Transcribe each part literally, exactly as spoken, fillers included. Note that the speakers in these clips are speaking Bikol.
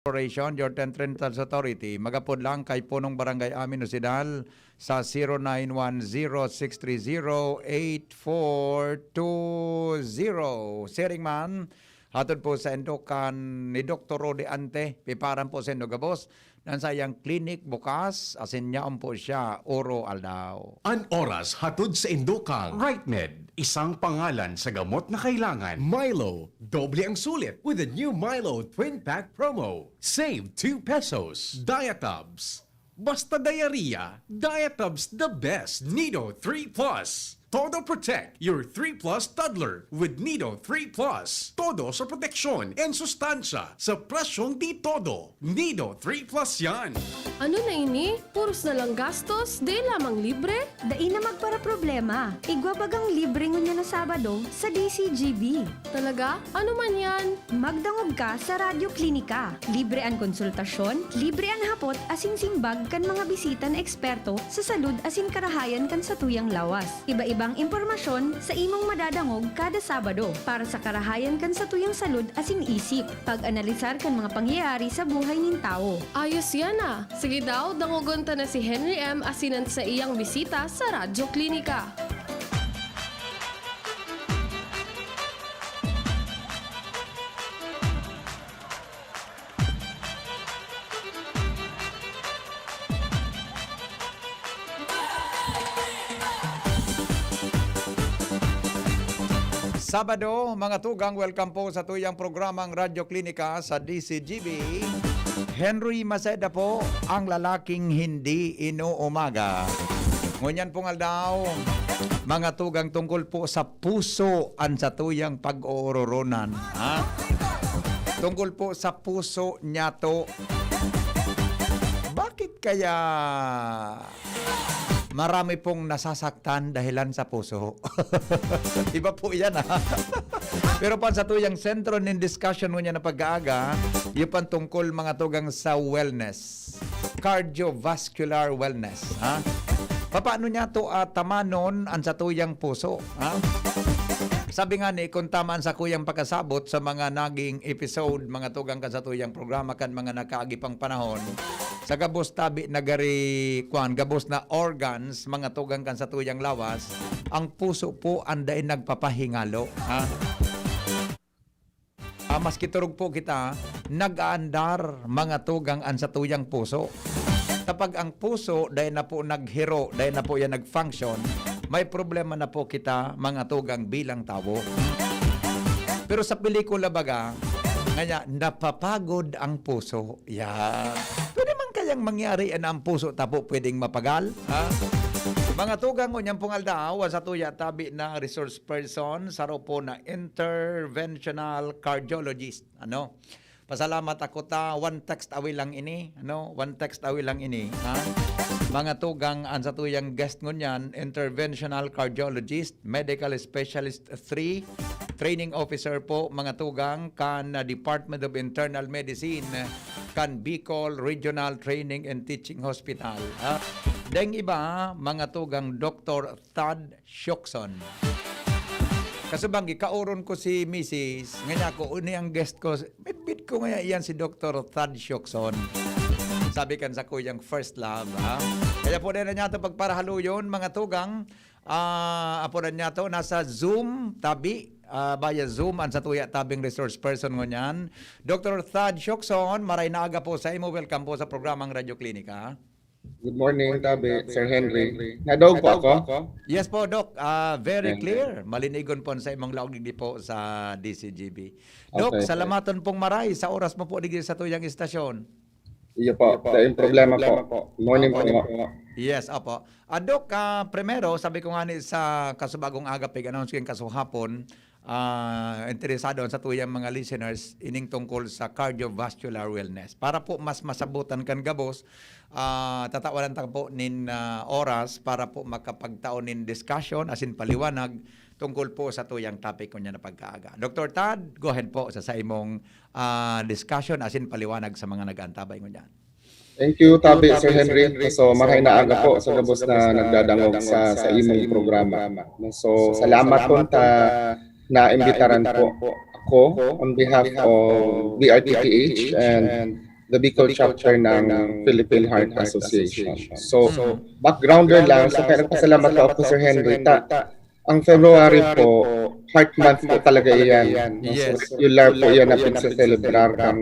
Corporation, your Tent Rentals Authority. Magapod lang kay Punong Barangay Amin Osidal sa zero nine one zero six three zero eight four two zero. Siring man, hatod po sa indukan ni Doktor Rode Ante, piparan po sa indo gabos, nan sayang klinik bukas, asin yaon po siya, oro aldaw. An oras hatod sa indukan. Right Med, isang pangalan sa gamot na kailangan. Milo, doble ang sulit with the new Milo Twin Pack Promo. Save two pesos. Diatabs. Basta diarrhea, Diatabs the best. Nido three plus. Todo Protect, your three plus toddler with Nido three plus. Todo sa proteksyon and sustansya sa presyong di todo. Nido three plus yan. Ano na ini? Puros na lang gastos, di lamang libre? Dai na magparaproblema. Igwa bagang libre ngunyan na Sabado sa D C G B. Talaga? Ano man yan? Magdangog ka sa Radyo Klinika. Libre an konsultasyon, libre an hapot asin simbag kan mga bisita na eksperto sa salud asin karahayan kan satuyang lawas. Iba-ibang impormasyon sa imong madadangog kada Sabado para sa karahayan kan satuyang salud asin isip. Pag-analisar kan mga pangyayari sa buhay nin tawo. Ayos yan ah! Sige daw, dangogon ta na si Henry M asin an saiyang bisita sa Radyo Klinika. Sabado, mga tugang, welcome po sa tuyang programang Radyo Klinika sa D C G B. Henry Maceda po, ang lalaking hindi inuumaga. Ngunyan pong aldaw, mga tugang, tungkol po sa puso an satuyang pag-oororonan. Ha? Tungkol po sa puso niyato. Bakit kaya marami pong nasasaktan dahilan sa puso? Iba po yan, ha? Pero pan satuyang sentro nin discussion ngunyan na pag-aaga, iyo pan tungkol, mga tugang, sa wellness, cardiovascular wellness, ha? Papaano niyato, ah, tamanon an satuyang puso, ha? Sabi nga ni, kung tama an sakuyang pakasabot sa mga naging episode, mga tugang, kan satuyang programa kan mga nakaagi pang panahon, sa gabos tabi na gari, kwan, gabos na organs, mga tugang, kan satuyang lawas, ang puso po an dai nagpapahingalo, ha? Ah, maski turog po kita, nag-aandar, mga tugang, an satuyang puso. Kapag ang puso dai na po naghiro, dai na po yan nag-function, may problema na po kita, mga tugang, bilang tawo. Pero sa pelikula baga, ngaya, napapagod ang puso. Yan. Pwede man kayang mangyari na ang puso ta po pwedeng mapagal? Ha? Mga tugang, ngunyan pong aldaw, sa tuya tabi na resource person, saro po na interventional cardiologist. Ano? Pasalamat ako ta, one text away lang ini, ano? One text away lang ini, ha? Mga tugang, an satuyang guest ngunyan, interventional cardiologist, medical specialist three, training officer po, mga tugang, kan, ah, Department of Internal Medicine, kan Bicol Regional Training and Teaching Hospital, ha? Daing iba, mga tugang, Doktor Thad Siokson. Kasubang, gikauron ko si misis, ngaya ko, "Ini ang guest ko." Midbid ko ngaya iyan si Doktor Thad Siokson. Sabi kan sakuyang first love, ha? Kaya po na niyato pagparahaluyon, mga tugang. Ah, apo na niyato, nasa Zoom, tabi, ah, via Zoom, an satuya tabing resource person ngunyan. Doktor Thad Siokson, maray na aga po sa imo. Welcome po sa programang Radyo Klinika. Good morning, tabi, Sir Henry. Nadog po ako? Yes po, Doc. Ah, very clear. Malinigon po sa imong laog digdi po sa D C G B. Doc, Okay. Salamaton pong maray sa oras mo po digdi sa tuyang istasyon. Iyo po, daing problema po. Morning po. Yes, opo. Ah, Doc, ah, primero, sabi ko nga ni sa kasubagong aga, pig-announce ko yung kasuhapon, ah, interesado sa tuyang mga listeners, ining tungkol sa cardiovascular wellness. Para po mas masabutan kan gabos, ah, tatawanan ta po nin, ah, oras para po makapagtao nin discussion, asin paliwanag tungkol po sa tuyang topic kunya na pagkaaga. Doktor Tad, go ahead po sa, sa imong, ah, discussion, asin paliwanag sa mga nag-aantabay ngunyan. Thank you, tabi, Sir Henry. So, maray na aga po sa gabos na nagdadangog sa, sa imong programa. So, salamat po ta naimbitaran po ako on behalf of D R T P H and the Bicol chapter ng Philippine Heart Association. So, backgrounder lang, so kaya nagpasalamat ako kay Sir Henry. Ta, ang February po, Heart Month po talaga iyan. No? So, Yes. regular po iyan na pagse-celebrar kan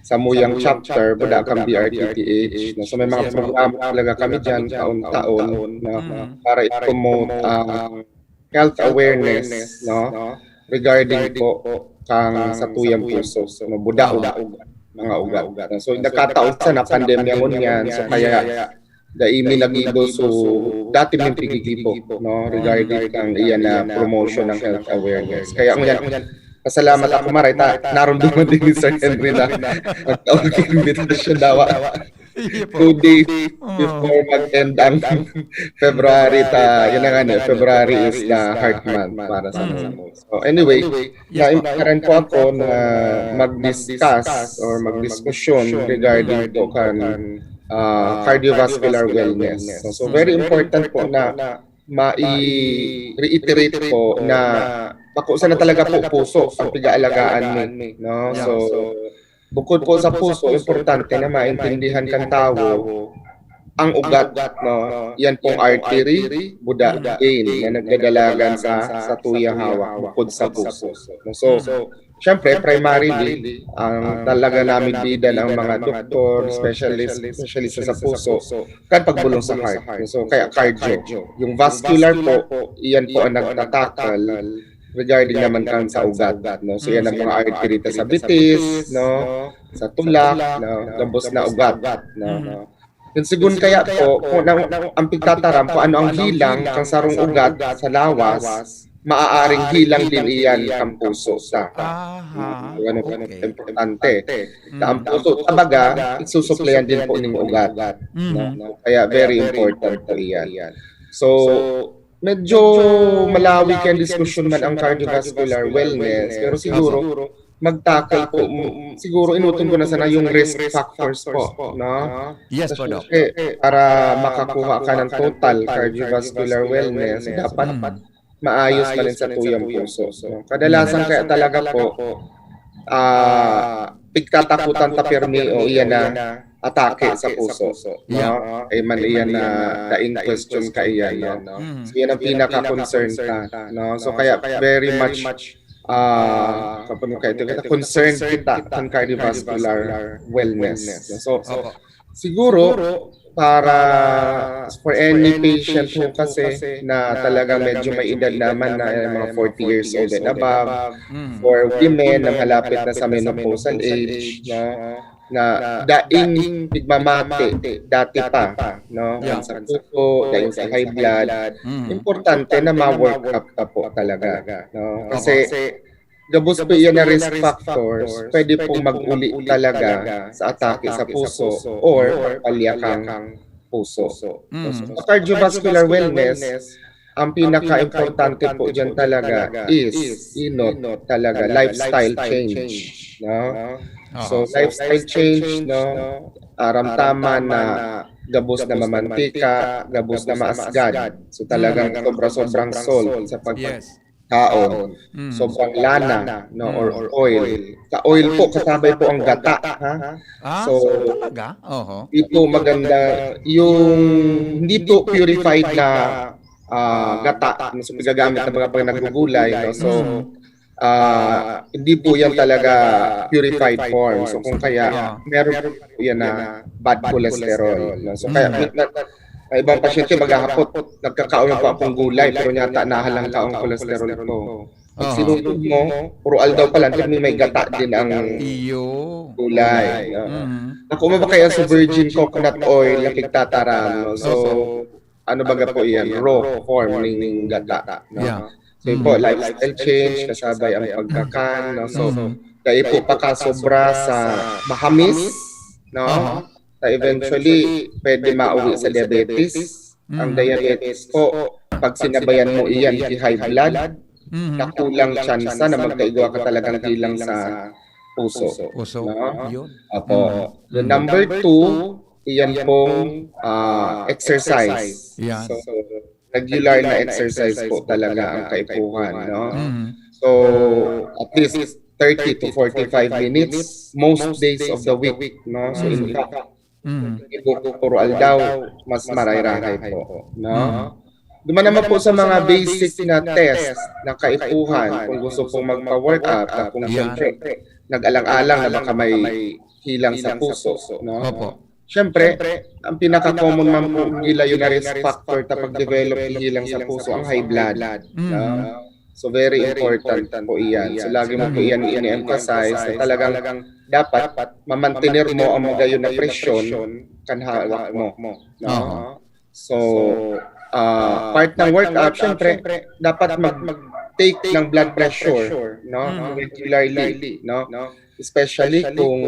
samuyang chapter, buda kan B R T T H. No? So, may mga Yes. programa talaga kami dyan, taon-taon, no? Mm. Para i-promote ang health awareness, no? Regarding po kang satuyang puso, no? Buda, ugat, mga ugat. No? So, nakataon sa na pandemya ngunyan, so kaya dai mi nagibo, so dati mi pigigibo, no, regarding kang iyan na promotion ng health awareness. Kaya ngunyan, pasalamat ako, maray ta, narumduman din ni Sir Henry na nagtaon kang invitation dawa. Iya po. Two days Oo. before mag-end ang February, ta, yun na nga, no, February is the heart month para sa Mm. mga. So anyway, Yes, na po. rin po ako na mag-discuss or magdiskusyon regarding po kan ah, cardiovascular wellness. So, so very important po na mai-reiterate po na bako sana talaga po puso ang pigaalagaan mi, no? Yeah. So, bukod po sa puso, importante na maintindihan kan tawo ang ugat, no? Yan pong artery, buda, vein na nagdadalagan sa satuyang hawak bukod sa puso. No? So, syempre, primarily, ang talaga namin bidan ang mga doktor, specialist, specialist sa puso, kan pagbolong sa heart. So, kaya cardio. Yung vascular po, iyan po ang nagtatakal regarding naman kan sa ugat. No? So, yan ang mga artery ta sa bitis, no? Sa tulak, no? Gabos na ugat. No? Mhm. Yung sigun kaya po, kung ang, ang pigtataram kung ano ang hilang kang sarong ugat sa lawas, maaaring hilang din iyan kang puso sa. Aha. Ano po, Okay. importante. Mm. Sa ang puso, tabaga, isusuplayan din po ning ugat. Mhm. No? Kaya very important po iyan. So, medyo malawig ang diskusyon man ang cardiovascular wellness, pero siguro, magtackle po, mm, siguro inuton ko na sana yung risk factors po, no? Yes po, Doc. Kasi para makakuha ka ng total cardiovascular wellness, dapat Mm. maayos pa rin sa tuyang puso. No? Kadalasan kaya talaga po, ah, pigtatakutan ta pirmi o iyan na atake sa puso. Yeah. No? Ay man iyan na daing question ka iyan. No? Mm. So yan ang pinaka-concern ta. No? So kaya very much ah kapag ka ito, kita concerned kita kan cardiovascular wellness. So, Opo. siguro, para for any patient ho kasi na talaga medyo may edad naman na mga forty years old and above, Mm. for women na malapit na sa menopausal age, no, na daing pigmamati dati pa, no, Yeah. sa puso, daing sa high blood, Mm. importante na ma-work up ka po talaga, no? Kasi gabos po iyan na risk factors, pwede pong mag-uli talaga sa atake sa puso or pagpalya kang puso. Mm. So, sa cardiovascular wellness, ang pinaka-importante po dyan talaga is inot talaga, lifestyle change. No? So, Aha. lifestyle change, no? Aram tama na gabos na mamantika, gabos na maasgad. So, talagang sobra-sobrang salt sa pag Yes. kaon. Mm. Sobrang lana, no, or oil. Sa oil po, kasabay po ang gata, ha? Ah, So, talaga? Oho. Hindi po maganda yung hindi po purified na ah, gata na sa paggagamit ng mga pag naggugulay. No? So, Mm. ah, hindi po yan talaga purified form. So, kung kaya, Yeah. meron po yan na bad cholesterol. No? So, kaya Mm. may, may, may ibang pasyente maghahapot, nagkakaon lang po akong gulay, pero nyata nahalangka ang cholesterol ko. Pag Aha. sinugod mo, puro aldaw pa lang, may, may gata din ang Iyo. gulay. Oo. Mm. Ako mo ba kaya sa virgin coconut oil na pigtataram? No? So, ano baga po yan? Raw form ning gata. No? Yeah. So, yun po, lifestyle change, kasabay ang pagkakan. No? So, Mm. dahil po pakasobra sa mahamis, no? Aha. Na eventually, pwede mauwi sa diabetes. Ang Mm. diabetes po, pag sinabayan mo iyan, ki high blood, Mhm. nakulang tsansa na magkaigwa ka talagang gilang sa puso. Puso. No? Yun. Apo. Mm. The number two, iyan pong ah, exercise. Yan. So, regular na exercise po talaga ang kaipuhan. No? Mhm. So, at least thirty to forty-five minutes most days of the week, no? So, in fact, Mm. ibo puro aldaw, mas maray-rahay po, no? Duman naman po sa mga basic na test na kaipuhan kung gusto pong magpa-work up, at kung Yan. siyempre, nag-alang-alang na baka may hilang sa puso, no? Opo. Siyempre, ang pinaka-common man po nila yun na risk factor ta pag-develop ni hilang sa puso, ang high blood. Mm. No? So, very important po iyan. So, lagi mo po iyan i-emphasize na talagang dapat mamantener mo ang magayon na presyon kan hawak mo. No? Oo. So, ah, part ng work-up, syempre, dapat mag-take ng blood pressure, no? Mm. Regularly, no? Especially kung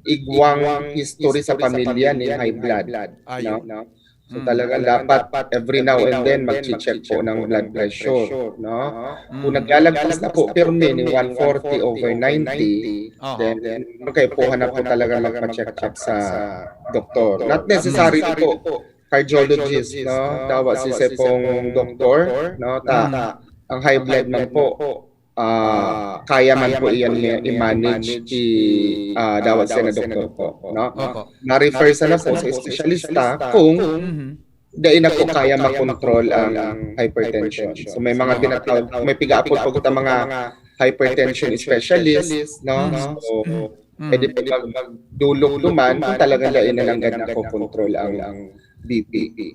igwang history sa pamilya ni high blood, Ayun. no? So, Mm. talagang dapat every now and then mag-check po ng blood pressure, no? Kung Mm. naglalagpas na po pirmi ni one forty over ninety, Aha. then kaipuhan na po talaga magpa-check up sa doktor. Not necessarily po cardiologist, no? Dawa si pong doktor, no? Ta, Mm. ang high blood man po, ah, kaya man po iyan i-, i-manage, i, ah, dawa siya na doktor po, no? Opo. Na-refer sana po sa espesyalista kung Mhm. dai na po kaya makontrol ang hypertension. So, may mga tinatawag, may pigaapod po kita mga hypertension specialist, no? Mhm. So, Mm. pwede po mag-, magdulog duman kung talagang dai na nanggad nakokontrol ang, ang B P.